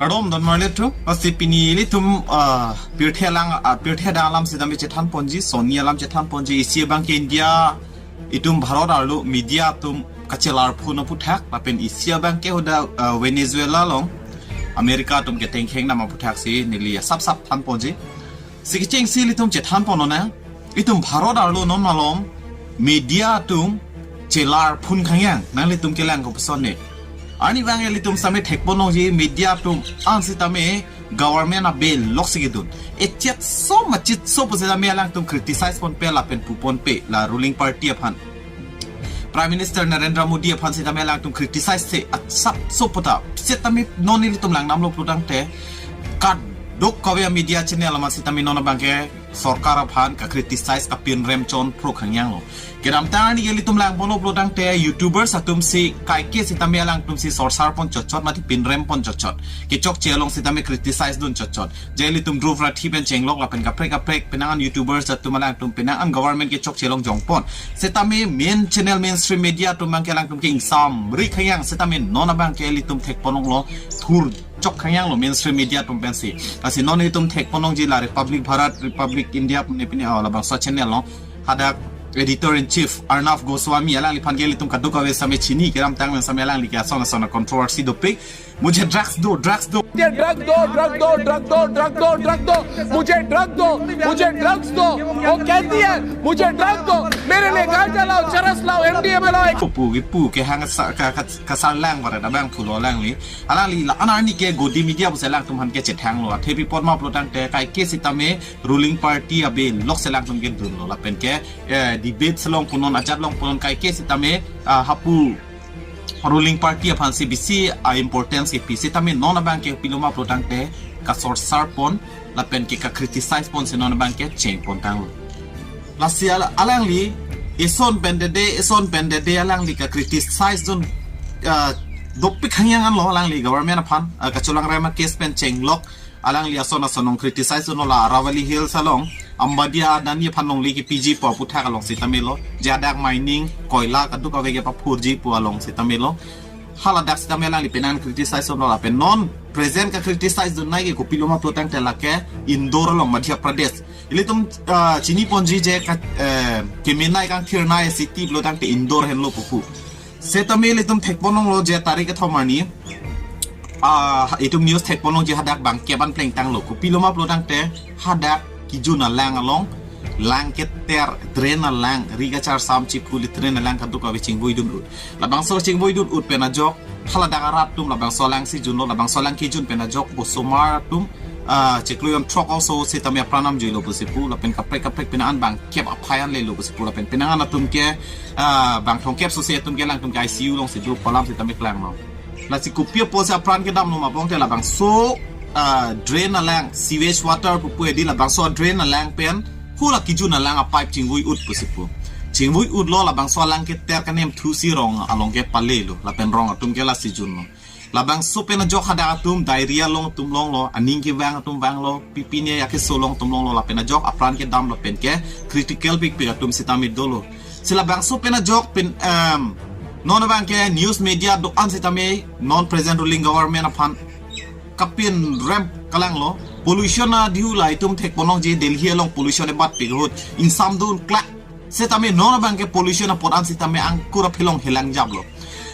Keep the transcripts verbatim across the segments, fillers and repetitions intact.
Kardom don marli thu, pasi pini ilitum, ah, pirthe alang, ah, pirthe adang alam sitame chethan ponji, sonni alam chethan ponji, isi abang ke India, itum Bharat arlo media atum kachelar phun aputhak, lapen isi abang ke hoda, ah, Venezuela along, America atum ketengkheng dam aputhak si neli asap sap than ponji. Si kechengsi ilitum chethan pon lonang, itum Bharat arlo non malom media atum chelar phun khangyang, nanglitum kelang kopuson ne. Arnivang ilitum sitame thek pon longji media atum an sitame government abe lok si kedun. Echet so machit so pu sitame alangtum criticize ponpe lapen pu ponpe la ruling party aphan. Prime Minister Narendra Modi aphan sitame alangtum criticize se asap so puta. Sitame non ilitum lang namlo putangte kadokave media channel ama sitame non abang ke sorkar aphan ka criticize ka pinrem chon pro khangyang lo. Kedamtang arni ilitum lang ponlo putangte YouTubers atum si kaike sitame alangtum si sorsar pon chotchot mati pinrem pon chotchot. Kechokche along sitame criticize dun chotchot. Je ilitum Dhruv Rathi pen chenglok lapen kaprek kaprek penang an YouTubers atum alangtum penang an government kechokche along jong pon. Sitame main channel mainstream media atum abang ke alangtum ke ingsamri khangyang sitame non abang ke ilitum thek pon longlo thur chok khangyang lo mainstream media atum pensi. Lasi non itum thek pon longji la Republic Bharat, Republic India pune pine, oh, labangso channel lo. Hadak editor in chief Arnab Goswami alangliphan ke ilitum kadokave sitame chini, kedamtang pen sitame alangli ke ason ason controversy dopik. मुझे ड्रग्स दो, ड्रग्स दो। मुझे ड्रग दो, ड्रग दो, ड्रग दो, ड्रग दो, ड्रग दो। मुझे ड्रग दो, मुझे ड्रग्स दो। वो कहती है, "मुझे ड्रग दो, मेरे लिए गांजा लाओ, चरस लाओ, एमडीएमए लाओ।" Pu, pu kehang sa, ka, ka, kasar lang barat abang pulo alangli. Alangli la-an arni ke Godi media pusi alangtum aphan ke chethanglo. Athe pi pon ma putangte kaike sitame ruling party abe lok si alangtum kedunlo. Lapen ke, eh, debate along punon, ajat along punon kaike sitame, ah, hapu ruling party aphan si bisi a importance kepi sitame non abang ke kopilo ma putangte kasorsar pon lapen ke ka criticize pon si non abang ke cheng pon tanglo. Lasi ala-, alangli eson pen dede, eson pen dede alangli ka criticize dun, ah, dopik khangyang anlo alangli government aphan, ah, kacholang rema case pen chenglok alangli ason ason nong criticize dunlo la Aravalli Hills along, Ambadi Adani aphan longle kepiji pu aputhak along sitame lo, je hadak mining, koila kadokave kepaphurji pu along sitame lo. Haladak sitame alangli penang criticize dunlo lapen non present ka criticize dunnei ke kopilo ma putangte lake Indore along Madhya Pradesh. Ilitum, ah, chini ponji je ka, eh, kemenei kangthirnei city putangte Indore henlo pupu. Sitame ilitum thek pon longlo je tarik kethom arni, ah, itum news thek pon longji hadak bangkep an plengtanglo. Kopilo ma putangte hadak kejun alang along, lang keter, drain alang, ri kachar sam chip kuli drain alang kadokave chingvoi dun ut. Labangso chingvoi dun ut pen ajok haladak arat atum labangso alang si junlo, labangso alang kejun pen ajok bosomar atum, ah, chiklo jon throk aso sitame apran namjuilo pusi pu, lapen kaprek kaprek penang an bangkep aphai an lelo pusi pu, lapen penang an atum ke, ah, bang thomkep sose atum ke alangtum ke I C U along si do pu alam sitame klanglo. Lasi kopi apotsi apran kedamlo ma putangte labangso, ah, drain alang, sewage water pupu edi labangso drain alang pen hula kejun alang apipe chingvoi ut pusi pu. Chingvoi utlo labangso alang keter kanemthu si rong along ke palelo, lapen rong atum ke lasi junlo. Labangso pen ajok hadak atum diarrhea along atum longlo, aning kevang atum vanglo, pipine akeso along atum longlo, lapen ajok apran kedam lapen ke critical pikpik atum sitame dolo. Si labangso pen ajok pen, em, non abang ke news media do-an sitame non present ruling government aphan kapinrem kalanglo. Pollution adiu la itum thek pon longji Delhi along pollution ebat pik ahut ingsam dun klak. Sitame non abang ke pollution apot an sitame angkur aphelong helang japlo.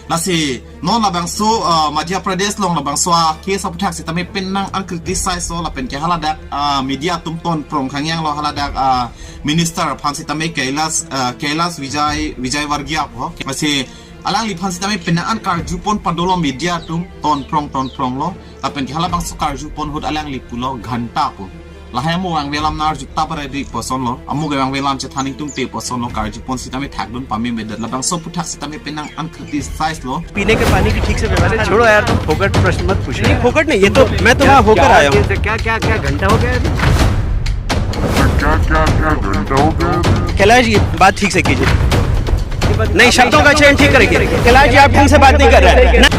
Lasi non labangso, ah, Madhya Pradesh along labangso a case aputhak sitame penang an criticize lo lapen ke haladak, ah, media atum ton prong khangyang lo haladak, ah, minister aphan sitame Kailash, ah, Kailash Vijay, Vijayvargiya ho. Lasi alangliphan sitame penang an karju pon padolo media atum ton prong ton prong lo. Lapen ke halabangso karju pon ahut alangli pulo ghanta pu. Lahai amo vangve alam nar jukta pare di pu ason lo. Amo ke vangve alam chethan ingtungte pu ason lo karju pon sitame thakdun pame medet labangso aputhak sitame penang an criticize lo. पीने के पानी की ठीक से व्यवस्था छोड़ो यार, तुम फोकट प्रश्न मत पूछो। नहीं, फोकट नहीं, ये तो मैं तो वहाँ होकर आया हूँ। क्या, क्या, क्या घंटा हो गया अभी? क्या, क्या, क्या घंटा हो गया अभी? कैलाश, ये बात ठीक से कीजिए। नहीं, शब्दों का चयन ठीक करेंगे। कैलाश जी, आप ढंग से बात नहीं कर रहे हैं।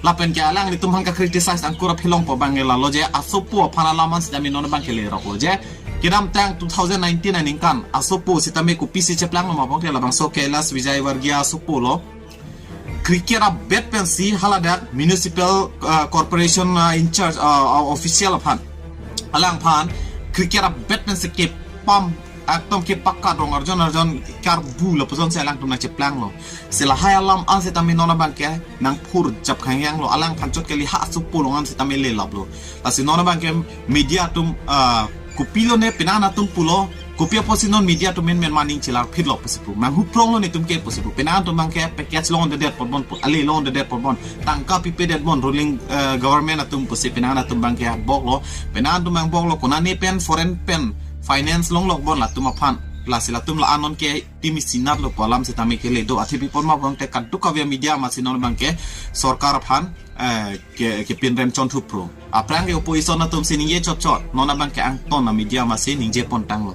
Lapen ke alanglitum aphan ka criticize angkur aphelong pu abang ke lalo je asopo aphan alam an sitame non abang ke lerok lo je kedamtang two thousand nineteen aningkan asopo sitame kopisi cheplanglo ma pulote labangso Kailash Vijayvargiya asopo lo. Cricket abet pensi haladak municipal, uh, corporation, uh, in charge, uh, uh, official aphan, alangphan cricket abet pensi kepam, ekdom kepakka rong arjon arjon karbu lapuson si alangtum nangcheplanglo. Si lahai alam an sitame non abangke nangphurjap khangyanglo, alangphan chot kali ha asopo along an sitame lelaplo. Lasi non abangke media atum, ah, kopilo ne penang atum pulo, kopi apotsi non media atum menmen ma aning chelarphitlo pusi pu. Manghu pronglo netum ke pusi pu. Penang atum abangke package longdedet pon bon, ale longdedet pon bon, tangka pipedet bon, ruling, eh, government atum pusi penang atum abangke boklo. Penang atum abang boklo, konane pen foreign pen finance longlok bon latum aphan. Lasi latum la-an non ke timi sinatlo pu alam sitame kele do. Athe pi apot ma pulote kadokave media masi non abangke sorkar aphan, eh, ke, kepinrem chonthup pro. Aphrang ke opposition atum si ningje chotchot, non abangke angton amedia masi ningje pontanglo.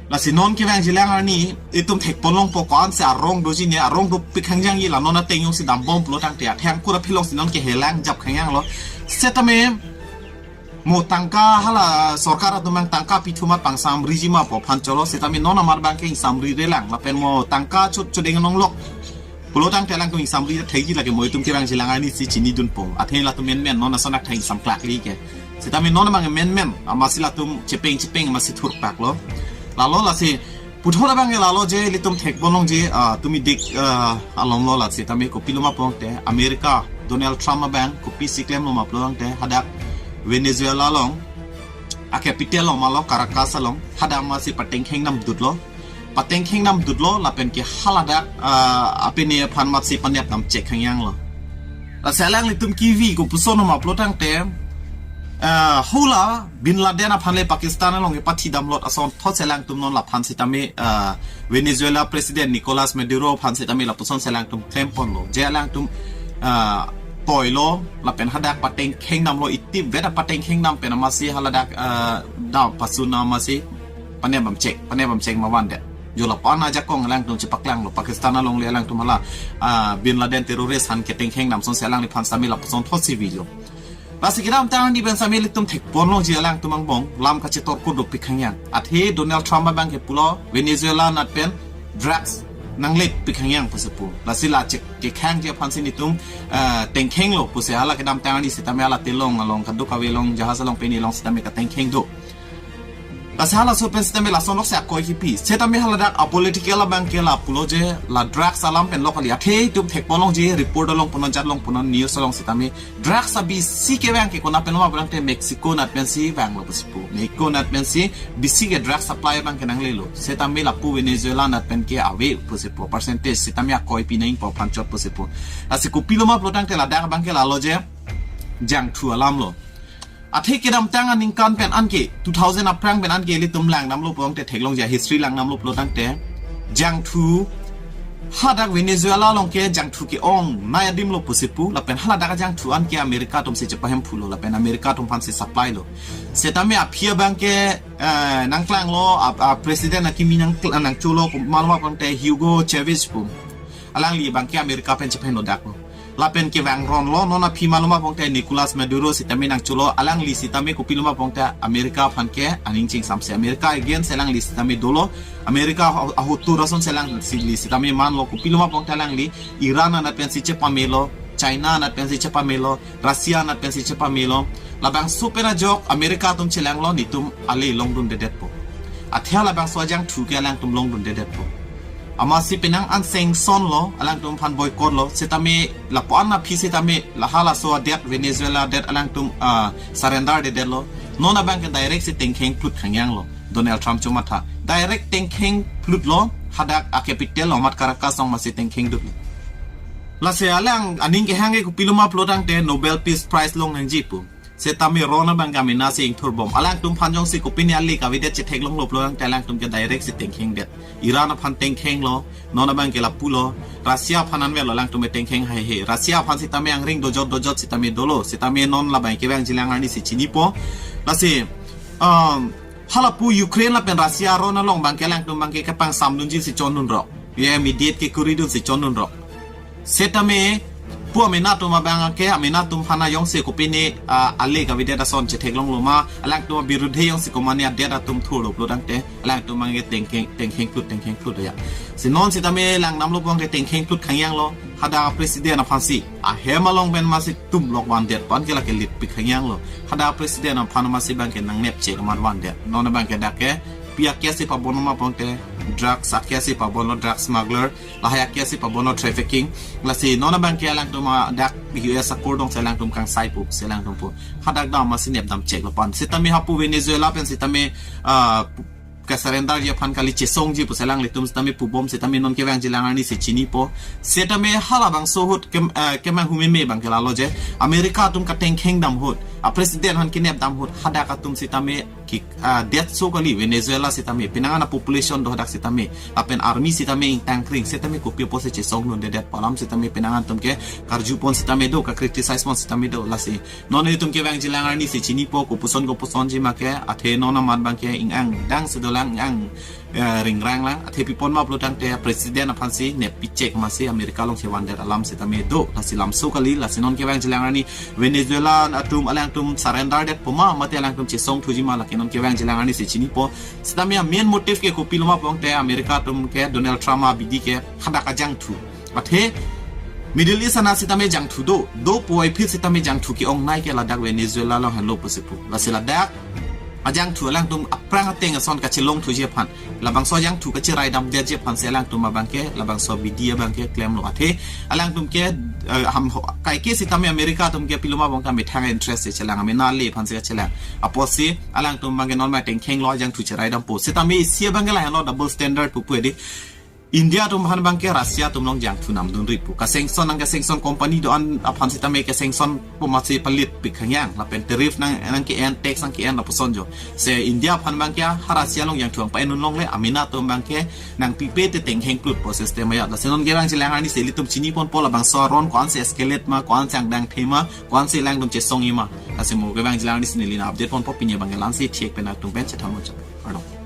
Lasi non kevangjilang arni itum thekponlongpo ko-ansi arong doji ne, arong dopik khangjangji, la non ateng jongsi dambom pulo tangte, athe angkur aphi alongsi non kehelangjap khangyanglo. Setame mo tangka hala sorkar atum abang tangka pithumat pangsamriji ma pu aphan cholo, setame non amat abangke ingsamrirelang, lapen mo tangka chot chodeng nonglok pulo tangte alangtum ingsamri thekji, lake mo itum kevangjilang arni si chinidunpo. Athe latum menmen non ason akthai ingsamklakli ke. Setame non abang menmen amatsi latum chepeng chepeng amatsi thurpaklo. Lalo lasi puthot abangke lalo je ilitum thekponlongji, ah, tumi dik, ah, alomlo, lasi tame kopilo ma pulote America, Donald Trump abang kopisi klemlo ma pulote hadak Venezuela along, a capital along malo, Caracas along, hadak amatsi patengkheng namdutlo. Patengkheng namdutlo lapen ke haladak, ah, apini aphan amatsi panep namchek khangyanglo. Lasi alanglitum kivi kopuson ma pulo tangte, ah, hula Bin Laden aphan le Pakistan along kepathi damlot asonthot si alangtum non laphan sitame, ah, Venezuela President Nicolas Maduro aphan sitame lapuson si alangtum klemponlo. Je alangtum, ah, toilo lapen hadak patengkheng namlo, iti vet apatengkheng nam pen amatsi haladak, ah, dam pasun amatsi panep bamchek, panep bamchek ma vandet. Jo lapu-an ajakong alangtum chepaklanglo, Pakistan along le alangtum hala, ah, Bin Laden terrorist aphan ketengkheng nam asonsi alangliphan sitame lapusonthot si vilo. Lasi kedamtang arni pen sitame ilitum thekponlongji alangtum angbong lam kachetor kodopik khangyang. Athe Donald Trump abangke pulo Venezuela anat pen drugs nanglepik khangyang pusi pu. Lasi la chek kekhangji aphansi netum, ah, tengkhenglo pusi hala kedamtang arni sitame hala telong along, kadokave along, jahas along, pini along sitame katengkheng do. Lasi halaso pen sitame lasonlok si akoi kipi. Setame haladak apolitical abangke lapulo je la drugs alam pen lok kali. Athe itum thekponlongji report along punon, jat along punon, news along sitame drugs abisi kevang ke konat pen ma pulote Mexico anat pensi vanglo pusi pu. Mexico anat pensi bisi ke drugs supply abangke nanglelo. Setame lapu Venezuela anat pen ke ave pusi pu, percentage sitame akoi pi nangpo aphan chot pusi pu. Lasi kopilo ma pulo tangte ladak abangke lalo je jangthu alamlo. Athe kedamtang aningkan pen anke, two thousand aphrang pen anke ilitum lang namlo pulote theklongji, history lang namlo pulo tangte, jangthu hadak Venezuela along ke jangthu ke-ong nai adimlo pusi pu, lapen haladak jangthu anke America atumsi chepahemphulo, lapen America atum aphansi supply lo. Setame aphi abangke, eh, nangklanglo, a, a president akimi nang, nangcholo, maloma pulote Hugo Chavez pu. Alangli abangke America pen chepahemlo dak lo. Lapen kevang ronlo, non aphi maloma pulote Nicolas Maduro sitame nangcholo, alangli sitame kopiloma pulote America aphan ke aning chingsamse, America against alangli sitame dolo, America aho-, ahotur asonsi alangli sitame manlo, kopiloma pulote alangli Iran anat pensi chepamelo, China anat pensi chepamelo, Russia anat pensi chepamelo. Labangso pen ajok America atum chelanglo, netum ale longdundedetpo. Athe labangso ajangthu ke alangtum longdundedetpo. Amatsi penang an sanction lo, alangtum aphan boycott lo, setame lapu-an aphi setame lahai laso adet, Venezuela adet alangtum, ah, surrender dedetlo. Non abangke direct si tengkheng phlut khangyanglo Donald Trump chomatha. Direct tengkheng phlutlo, hadak a capital along amat Caracas along amatsi tengkheng dutlo. Lasi alang aning kehang ke kopiloma pulo tangte Nobel Peace Prize longnangji pu. Setame ron abangke amena si ingthurbom. Alangtum aphan jongsi kopine ale kavedet chetheklonglo pulo tangte alangtum ke direct si tengkhengdet. Iran aphan tengkhenglo, non abangke lapulo, Russia aphan anvetlo alangtum tengkheng haihe. Russia aphan sitame angring dojot dojot sitame dolo, sitame non labangke vangjilang arni si chinipo. Lasi, um, halapu Ukraine lapen Russia aron along abangke alangtum abangke kepangsamdunji si chondunrok. Ye immediate ke kuridun si chondunrok. Setame Pu amena atum abang ke, amena atum aphan jongsi kopine, ah, ale kavedet ason chetheklonglo ma, alangtum abirudhe jongsi komane adet atum thurlo pulo tangte, alangtum abang ke tengkheng, tengkheng plut, tengkheng plut ya. Si non sitame langdamlo abang ke tengkheng plut khangjanglo, hadak president aphansi. Ahem along pen masi tum lok vandet pen ke lake lit pik khangjanglo. Hadak president aphan masi abang ke nangnepchek amat vandet. Non abang ke dak ke, pi akeksi pabon ma pangte, drugs akeksi pabonlo, drug smuggler, lahai akeksi pabonlo, trafficking. Lasi non abang ke alangtum adak U S akur dong si alangtum kangsai pu, si alangtum pu. Hadak dam masi nepdamcheklo pan. Sitame hapu Venezuela pen sitame, ah, ka surrender ji aphan kali, chesongji pu si alanglitum sitame pubom, sitame non kevangjilang arni si chinipo. Sitame halabangso ahut kem-, ah, kemang humeme abang ke lalo je. America atum katengkheng dam ahut, a president aphan kenep dam ahut, hadak atum sitame ke, ah, detso kali Venezuela sitame, penang an a population do hadak sitame, lapen army sitame ingtangkring, sitame kopi apotsi chesong lun dedet pu alam sitame penang an atum ke karjupon sitame do, ka criticize pon sitame do. Lasi non itum kevangjilang arni si chinipo, kopuson kopusonji ma ke, athe non amat abang ke ing-angdang si dolang, ing-ang, eh, ringrang lang, athe pi pon ma pulo tangte president aphansi neppechek masi America along chevandet alam sitame do. Lasi lamso kali, lasi non kevangjilang arni Venezuela atum alangtum surrender detpo ma, mate alangtum chesongthuji ma, lake non kevangjilang arni si chinipo. Sitame main motive ke kopilo ma pangte, America atum ke, Donald Trump abidi ke hadak ajangthu. Athe Middle East ana sitame jangthu do, dopo ai phit sitame jangthu ke-ongnei ke ladak Venezuela along henlo pusi pu. Lasi ladak ajangthu alangtum aphrang ateng ason kachelongthuji aphan, labangso ajangthu kacheraidamdetji aphansi alangtum abang ke, labangso abidi abang ke klemlo. Athe alangtum ke, eh, ham ho, kaike sitame America atum ke pilo ma abang ke methang interest si chelang, amena ale aphansi kachelang. Apotsi alangtum abang ke non ma tengkhenglo, ajangthu cheraidampo. Sitame isi abang ke lahenlo, double standard pupu edi. India atum aphan abang ke Russia atum along jangthu namdunri pu. Ka-sanction, nang ka-sanction company do-an aphan sitame ka-sanction pu masi palit pik khangjang, lapen tariff nang, nangke-en, tax nangke-en lapuson jo. Si India aphan abang ke ha Russia along jangthu nangpa-en un longle, amena atum abang ke nangpipe te tengkheng plutpo system ya. Lasi non kevangjilang arni si ilitum chiniponpo, labangso aron ko-ansi escalate ma, ko-ansi angdangthe ma, ko-ansi alangtum chesongji ma. Lasi mo kevangjilang arni si neli nang-update ponpo, pini abang ke la-ansi, thik pen atum pen chethan mo jo. Kardom.